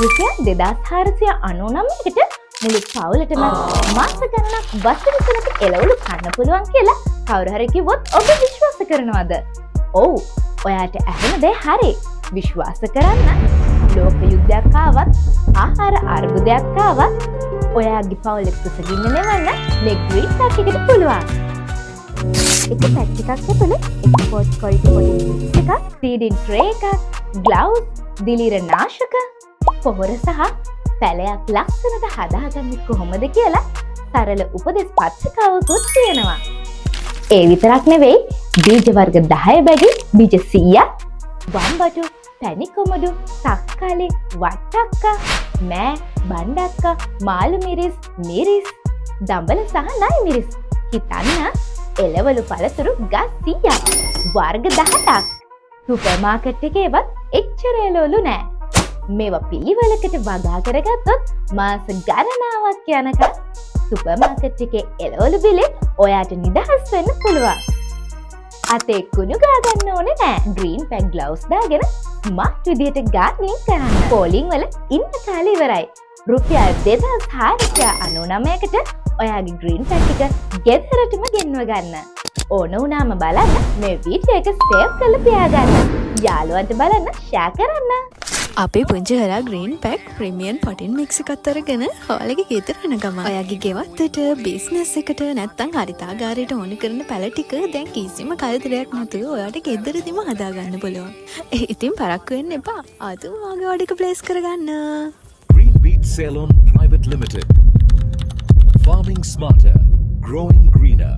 රුපියල් 2499කට මුළු පවුලටම මාස ගණනක් වසර තුනක එළවලු කන්න පුළුවන් කියලා කවුරු හරි කිව්වොත් ඔබ විශ්වාස කරනවද? ඔව්, ඔයාට ඇහෙන දේ හරි. විශ්වාස කරන්න. ලෝක යුද්ධයක් ආවත්, ආහාර අර්බුදයක් ආවත් ඔයාගේ පවුලේ කුසගින්න නිවන්න මේ ග්‍රීන් පැක් එකට පුළුවන්. එක පැක් එකක් ඇතුලේ එක්ස්පෝර්ට් ක්වොලිටි පොටින් මික්ස් එකක්, සීඩින් ට්‍රේ එකක්, ග්ලව්ස්, දිලීර නාශක, පොහොර සහ පැලයක් ලස්සනට හදාගන්නේ කොහොමද කියලා සරල උපදෙස් පත්‍රිකාවකුත් තියෙනවා. ඒ විතරක් නෙවෙයි, බීජ වර්ග 10 බැගින් බීජ 100ක්, වම්බටු, පැණි කොමඩු, තක්කාලි, වට්ටක්කා, මෑ, බණ්ඩක්කා, මාළු මිරිස්, මිරිස්, දඹල සහ නයි මිරිස්. හිතන්න, එළවලු පළතුරු ගස් 100ක්, වර්ග 18ක්. සුපර් මාකට් එකේවත් එච්චර එළවලු නෑ. මේවා පිළිවෙලකට වගා කරගත්තොත් මාස ගණනාවක් යනකම් සුපර් මාකට් එකේ එළවලු බිලෙන් ඔයාට නිදහස් වෙන්න පුළුවන්. අතේ කුණු ගා ගන්න ඕනේ නෑ. ග්‍රීන් පැක් ග්ලව්ස් දාගෙන ස්මාර්ට් විදියට ගාඩනින් කරන්න. පෝලිං වල ඉන්න කාලේ ඉවරයි. රුපියල් 2499කට ඔයාගේ ග්‍රීන් පැක් එක ගෙදරටම ගෙන්ව ගන්න. ඕන වුණාම බලන්න මේ වීඩියෝ එක සේව් කරලා තියාගන්න. යාළුවන්ට බලන්න ෂෙයා කරන්න. අපේ පුංචි හරා ග්‍රීන් පැක් ප්‍රීමියම් පොටින් මික්ස් එකත් අරගෙන ඔයාලගේ ගෙදර යන ගමන් ඔයාගේ ගෙවත්තට, බිස්නස් එකට, නැත්තම් හරිතාගාරයට ඕන කරන පැල ටික දැන් කිසිම කරදරයක් නැතුව ඔයාට ගෙදරදිම හදාගන්න පුළුවන්. ඉතින් පරක්කු වෙන්න එපා. අදම ඔයාගේ ඕඩර් එක ප්ලේස් කරගන්න. Green Beat Ceylon Private Limited. Farming smarter, growing greener.